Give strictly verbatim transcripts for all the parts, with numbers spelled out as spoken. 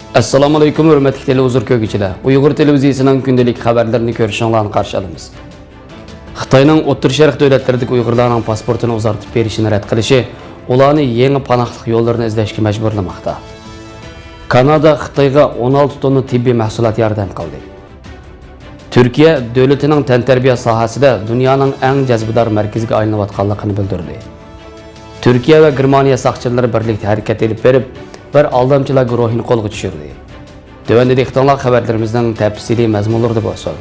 ئەسسالامۇئەلەيكۇم، ھۆرمەتلىك تېلېۋىزور كۆرگۈچىلەر! ئۇيغۇر تېلېۋىزىيىسىنىڭ كۈندىلىك خەۋەرلىرىنى كۆرۈشۈڭلارنى قارشى ئالىمىز. خىتاينىڭ ئوتتۇرا شەرق دۆلەتلىرىدىكى ئۇيغۇرلارنىڭ پاسپورتىنى ئۇزارتىپ بېرىشىنى رەت قىلىشى ئۇلارنى يېڭى پاناھلىق يوللىرىنى ئىزدەشكە مەجبۇرلىماقتا. كانادا خىتايغا ئون ئالتە توننا تېببىي مەھسۇلات ياردەم قىلدى. تۈركىيە دۆلىتىنىڭ تەنتەربىيە ساھەسىدە دۇنيانىڭ ئەڭ جەزبىدار مەركىزىگە ئايلىنىۋاتقانلىقىنى بىلدۈردى. تۈركىيە ۋە گېرمانىيە ساقچىلىرى بىرلىكتە ھەرىكەت ئېلىپ بېرىپ، بىر ئالدامچىلار گۇرۇھىنى قولغا چۈشۈردى. تۆۋەندە دىققىتىڭلار خەۋەرلىرىمىزنىڭ تەپسىلىي مەزمۇنلىرىدا بولسۇن.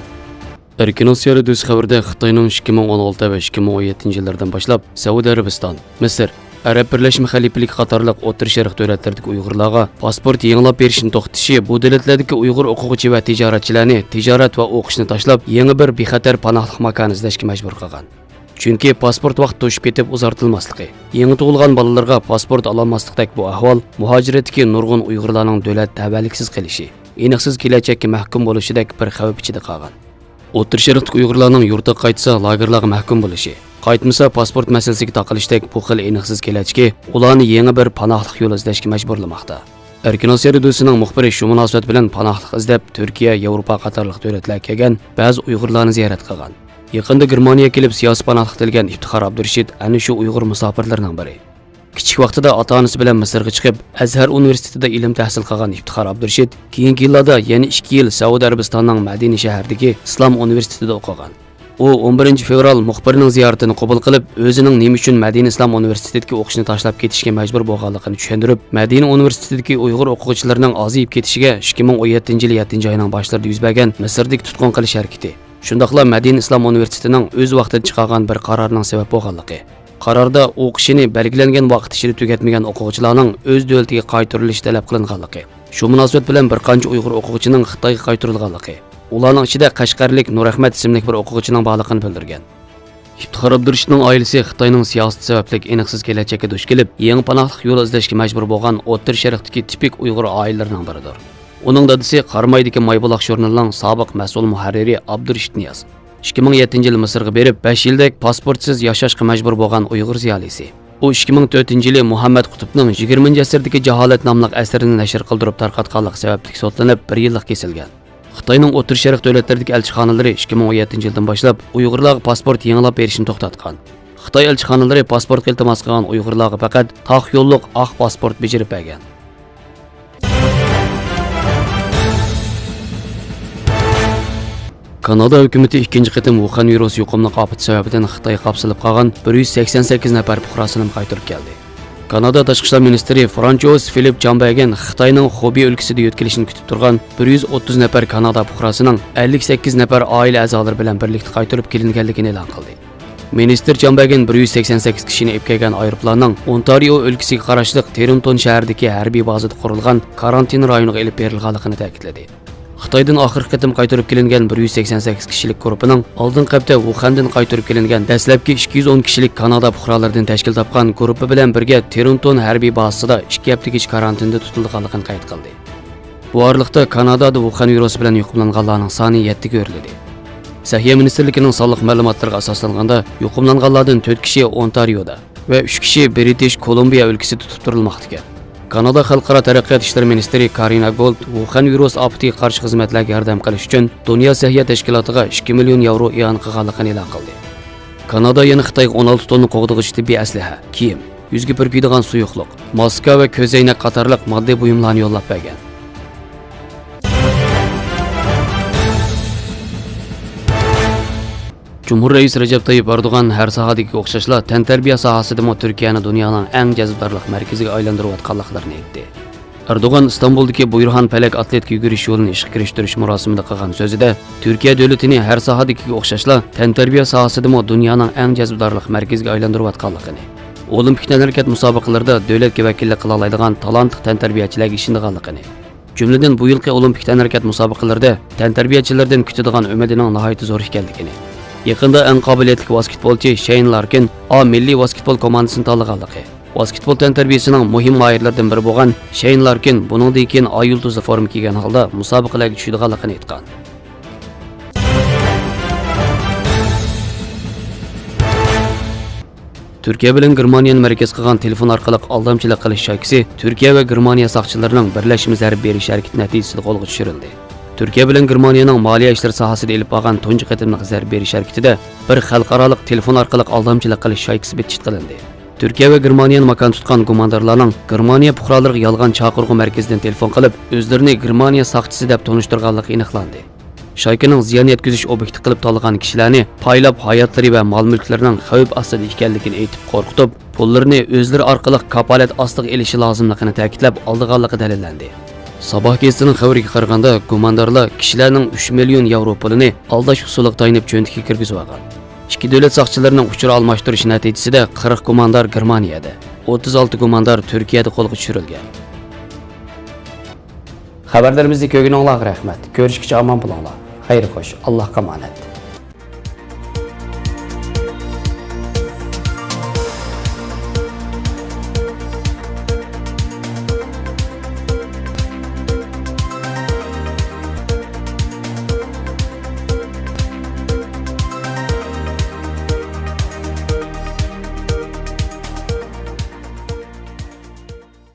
ئەركىن ئاسىيا رادىيوسى خەۋىرىدە خىتاينىڭ ئىككى مىڭ ئون ئالتە ۋە ئىككى مىڭ ئون يەتتىنچى يىللاردىن باشلاپ سەئۇدى ئەرەبىستان، مىسىر، ئەرەب بىرلەشمە خەلىپىلىكى قاتارلىق ئوتتۇرا شەرق دۆلەتلىرىدىكى ئۇيغۇرلارغا پاسپورت يېڭىلاپ بېرىشنى توختىتىشى بۇ دۆلەتلەردىكى ئۇيغۇر ئوقۇغۇچى ۋە تىجارەتچىلەرنى تىجارەت ۋە ئوقۇشنى تاشلاپ، يېڭى بىر بىخەتەر پاناھلىق ماكانى ئىزدەشكە مەجبۇر قىلغان. چۈنكى پاسپورت ۋاقتى توشۇپ كېتىپ ئۇزارتىلماسلىقى، يېڭى تۇغۇلغان بالىلىرىغا پاسپورت ئالالماسلىقتەك بۇ ئەھۋال مۇھاجىرەتتىكى نۇرغۇن ئۇيغۇرلارنىڭ دۆلەت تەۋەلىكسىز قېلىشى، ئېنىقسىز كېلەچەككە مەھكۇم بولۇشىدەك بىر خەۋپ ئىچىدە قالغان. ئوتتۇرا شەرقتىكى ئۇيغۇرلارنىڭ يۇرتىغا قايتسا، لاگېرلارغا مەھكۇم بولۇشى، قايتمىسا، پاسپورت مەسىلىسىگە تاقىلىشتەك بۇ خىل ئېنىقسىز كېلەچىكى ئۇلارنى يېڭى بىر پاناھلىق يولى ئىزدەشكە مەجبۇرلىماقتا. ئەركىن ئاسىيا رادىيوسىنىڭ مۇخبىرى شۇ مۇناسىۋەت بىلەن پاناھلىق ئىزدەپ، تۈركىيە، ياۋروپا قاتارلىق دۆلەتلەرگە كەلگەن بەزى ئۇيغۇرلارنى زىيارەت قىلغان. يېقىندا گېرمانىيەگە كېلىپ سىياسىي پاناھلىق تىلىگەن ئىپتىخار ئابدۇرېشىت ئەنە شۇ ئۇيغۇر مۇساپىرلىرىنىڭ بىرى. كىچىك ۋاقتىدا ئاتا-ئانىسى بىلەن مىسىرغا چىقىپ، ئەزھەر ئۇنىۋېرسىتېتىدا ئىلىم تەھسىل قىلغان ئىپتىخار ئابدۇرېشىت كېيىنكى يىللاردا يەنە ئىككى يىل سەئۇدى ئەرەبىستاننىڭ مەدىنە شەھىرىدىكى ئىسلام ئۇنىۋېرسىتېتىدا ئوقۇغان. ئۇ ئون بىرىنچى فېۋرال مۇخبىرنىڭ زىيارىتىنى قوبۇل قىلىپ، ئۆزىنىڭ نېمە ئۈچۈن مەدىنە ئىسلام ئۇنىۋېرسىتېتىدىكى ئوقۇشنى تاشلاپ كېتىشكە مەجبۇر بولغانلىقىنى چۈشەندۈرۈپ، مەدىنە ئۇنىۋېرسىتېتىدىكى ئۇيغۇر ئوقۇغۇچىلىرىنىڭ ئازىيىپ كېتىشىگە ئىككى مىڭ ئون يەتتىنچى يىلى يەتتىنچى ئاينىڭ باشلىرىدا يۈز بەرگەن مىسىردىكى تۇتقۇن قىلىش ھەرىكىتى، شۇنداقلا مەدىنە ئىسلام ئۇنىۋېرسىتېتىنىڭ ئۆز ۋاقتىدا چىقارغان بىر قارارىنىڭ سەۋەب بولغانلىقى، قاراردا ئوقۇشىنى بەلگىلەنگەن ۋاقىت ئىچىدە تۈگەتمىگەن ئوقۇغۇچىلارنىڭ ئۆز دۆلىتىگە قايتۇرۇلۇشى تەلەپ قىلىنغانلىقى، شۇ مۇناسىۋەت بىلەن بىر قانچە ئۇيغۇر ئوقۇغۇچىنىڭ خىتايغا قايتۇرۇلغانلىقى، ئۇلارنىڭ ئىچىدە قەشقەرلىك نۇرئەخمەت ئىسىملىك بىر ئوقۇغۇچىنىڭ بارلىقىنى بىلدۈرگەن. ئىپتىخار ئابدۇرېشىتنىڭ ئائىلىسى خىتاينىڭ سىياسىتى سەۋەبلىك ئېنىقسىز كېلەچەككە دۇچ كېلىپ، يېڭى پاناھلىق يولى ئىزدەشكە مەجبۇر بولغان ئوتتۇرا شەرقتىكى تىپىك ئۇيغۇر ئائىلىلىرىنىڭ بىرىدۇر. ئۇنىڭ دادىسى قارامايدىكى ماي بۇلاق ژۇرنىلىنىڭ سابىق مەسئۇل مۇھەررىرى ئابدۇرېشىت نىياز. ئىككى مىڭ يەتتىنچى يىلى مىسىرغا بېرىپ، بەش يىلدەك پاسپورتسىز ياشاشقا مەجبۇر بولغان ئۇيغۇر زىيالىيسى. ئۇ ئىككى مىڭ تۆتىنچى يىلى مۇھەممەد قۇتۇپنىڭ يىگىرمىنچى ئەسىردىكى جاھالەت ناملىق ئەسىرىنى نەشر قىلدۇرۇپ تارقاتقانلىقى سەۋەبلىك سوتلىنىپ، بىر يىللىق كېسىلگەن. خىتاينىڭ ئوتتۇرا شەرق دۆلەتلىرىدىكى ئەلچىخانىلىرى ئىككى مىڭ ئون يەتتىنچى يىلدىن باشلاپ ئۇيغۇرلارغا پاسپورت يېڭىلاپ بېرىشنى توختاتقان. خىتاي ئەلچىخانىلىرى پاسپورتقا ئىلتىماس قىلغان ئۇيغۇرلارغا پەقەت تاق يوللۇق ئاق پاسپورت بېجىرىپ بەرگەن. كانادا ھۆكۈمىتى ئىككىنچى قېتىم ۋۇخەن ۋىرۇسى يۇقۇملۇق ئاپىتى سەۋەبىدىن خىتايغا قاپسىلىپ قالغان بىر يۈز سەكسەن سەككىز نەپەر پۇقراسىنى قايتۇرۇپ كەلدى. كانادا تاشقى ئىشلار مىنىستىرى فرانچوز فىلىپ چامبەرگېن خىتاينىڭ خۇبېي ئۆلكىسىدە يۆتكىلىشىنى كۈتۈپ تۇرغان بىر يۈز ئوتتۇز نەپەر كانادا پۇقراسىنىڭ ئەللىك سەككىز نەپەر ئائىلە ئەزالىرى بىلەن بىرلىكتە قايتۇرۇپ كېلىنگەنلىكىنى ئېلان قىلدى. مىنىستىر چامبەرگېن بىر يۈز سەكسەن سەككىز كىشىنى ئېلىپ كەلگەن ئايروپىلاننىڭ ئونتارىئو ئۆلكىسىگە قاراشلىق تېرىنتون شەھىرىدىكى ھەربىي بازىدا قۇرۇلغان كارانتىن رايونىغا ئېلىپ بېرىلغانلىقىنى تەكىتلىدى. خىتايدىن ئاخىرقى قېتىم قايتۇرۇپ كېلىنگەن بىر يۈز سەكسەن سەككىز كىشىلىك گۇرۇپپىنىڭ ئالدىنقى ھەپتە ۋۇخەندىن قايتۇرۇپ كېلىنگەن دەسلەپكى ئىككى يۈز ئون كىشىلىك كانادا پۇقرالىرىدىن تەشكىل تاپقان گۇرۇپپا بىلەن بىرگە تېرىنتون ھەربىي بازىسىدا ئىككى ھەپتىگىچە كارانتىندا تۇتۇلىدىغانلىقىنى قەيت قىلدى. بۇ ئارىلىقتا كانادادا ۋۇخەن ۋىرۇسى بىلەن يۇقۇملانغانلارنىڭ سانى يەتتىگە ئۆرلىدى. سەھىيە مىنىستىرلىكىنىڭ سانلىق مەلۇماتلىرىغا ئاساسلانغاندا، يۇقۇملانغانلاردىن تۆت كىشى ئونتارىيودا ۋە ئۈچ كىشى برىتىش كولومبىيە ئۆلكىسىدە تۇتۇپ تۇرۇلماقتا ئىكەن. كانادا خەلقئارا تەرەققىيات ئىشلىرى مىنىستىرى كارىنا گولد ۋۇخەن ۋىرۇس ئاپىتىگە قارشى خىزمەتلەرگە ياردەم قىلىش ئۈچۈن دۇنيا سەھىيە تەشكىلاتىغا ئىككى مىليون ياۋرو ئىئانە قىلغانلىقىنى ئېلان قىلدى. كانادا يەنە خىتايغا ئون ئالتە توننا قوغدىغۇچ تېببىي ئەسلىھە، كىيىم، يۈزگە پۈركەيدىغان سۇيۇقلۇق، ماسكا ۋە كۆز ئەينەك قاتارلىق ماددىي بۇيۇملارنى يوللاپ بەرگەن. جۇمھۇر رەئىسى رەجەپ تايىپ ئەردوغان ھەر ساھەدىكىگە ئوخشاشلا تەنتەربىيە ساھەسىدىمۇ تۈركىيەنى دۇنيانىڭ ئەڭ جەزبىدارلىق مەركىزىگە ئايلاندۇرۇۋاتقانلىقلىرىنى ئېيتتى. ئەردوغان ئىستانبۇلدىكى بۇيرۇھان پەلەك ئاتلېتىكا يۈگۈرۈش يولىنى ئىشقا كىرىشتۈرۈش مۇراسىمىدا قىلغان سۆزىدە، تۈركىيە دۆلىتىنى ھەر ساھەدىكىگە ئوخشاشلا تەنتەربىيە ساھەسىدىمۇ دۇنيانىڭ ئەڭ جەزبىدارلىق مەركىزىگە ئايلاندۇرۇۋاتقانلىقىنى، ئولىمپىك تەنھەرىكەت مۇسابىقىلىرىدا دۆلەتكە ۋەكىللىك قىلالايدىغان تالانتلىق تەنتەربىيەچىلەرگە ئىشىنىدىغانلىقىنى، جۈملىدىن بۇ يىلقى ئولىمپىك تەنھەرىكەت مۇسابىقىلىرىدە تەنتەربىيەچىلەردىن كۈتىدىغان ئۈمىدىنىڭ ناھايىتى زور ئىكەنلىكىنى، يېقىندا ئەڭ قابىلىيەتلىك ۋاسكېتبولچى شەين لاركىن ئا مىللىي ۋاسكېتبول كوماندىسىنى تاللىغانلىقى، ۋاسكېتبول تەنتەربىيەسىنىڭ مۇھىم ماھىرلىرىدىن بىرى بولغان شەين لاركىن بۇنىڭدىن كېيىن ئاي يۇلتۇزى فورما كىيگەن ھالدا مۇسابىقىلەرگە چۈشىدىغانلىقىنى ئېيتقان. تۈركىيە بىلەن گېرمانىيەنى مەركەز قىلغان تېلېفون ئارقىلىق ئالدامچىلىق قىلىش شايكىسى تۈركىيە ۋە گېرمانىيە ساقچىلىرىنىڭ بىرلەشمە زەربە بېرىش ھەرىكىتى نەتىجىسىدە قولغا چۈشۈرۈلدى. تۈركىيە بىلەن گېرمانىيەنىڭ مالىيە ئىشلىرى ساھەسىدە ئېلىپ بارغان تۇنجى قېتىملىق زەربە بېرىش ھەرىكىتىدە بىر خەلقئارالىق تېلېفون ئارقىلىق ئالدامچىلىق قىلىش شايكىسى بىر چىت قىلىندى. تۈركىيە ۋە گېرمانىيەنى ماكان تۇتقان گۇماندارلارنىڭ گېرمانىيە پۇقرالىرىغا يالغان چاقىرغۇ مەركىزىدىن تېلېفون قىلىپ، ئۆزلىرىنى گېرمانىيە ساقچىسى دەپ تونۇشتۇرغانلىقى ئېنىقلاندى. شايكىنىڭ زىيان يەتكۈزۈش ئوبيېكتى قىلىپ تاللىغان كىشىلەرنى پايلاپ، ھاياتلىرى ۋە مال-مۈلكلىرىنىڭ خەۋپ ئاستىدا ئىكەنلىكىنى ئېيتىپ قورقۇتۇپ، پۇللىرىنى ئۆزلىرى ئارقىلىق كاپالەت ئاستىغا ئېلىشى لازىملىقىنى تەكىتلەپ ئالدىغانلىقى دەلىللەندى. ساباھ گېزىتىنىڭ خەۋىرىگە قارىغاندا، گۇماندارلار كىشىلەرنىڭ ئۈچ مىليون ياۋرو پۇلىنى ئالداش ئۇسۇلىغا تايىنىپ چۆنتىكىگە كىرگۈزۈۋالغان. ئىككى دۆلەت ساقچىلىرىنىڭ ئۇچۇر ئالماشتۇرۇشى نەتىجىسىدە قىرىق گۇماندار گېرمانىيەدە، ئوتتۇز ئالتە گۇماندار تۈركىيەدە قولغا چۈشۈرۈلگەن. خەۋەرلىرىمىزنى كۆرگىنىڭلارغا رەھمەت. كۆرۈشكىچە ئامان بولۇڭلار. خەير خوش. ئاللاھقا ئامانەت.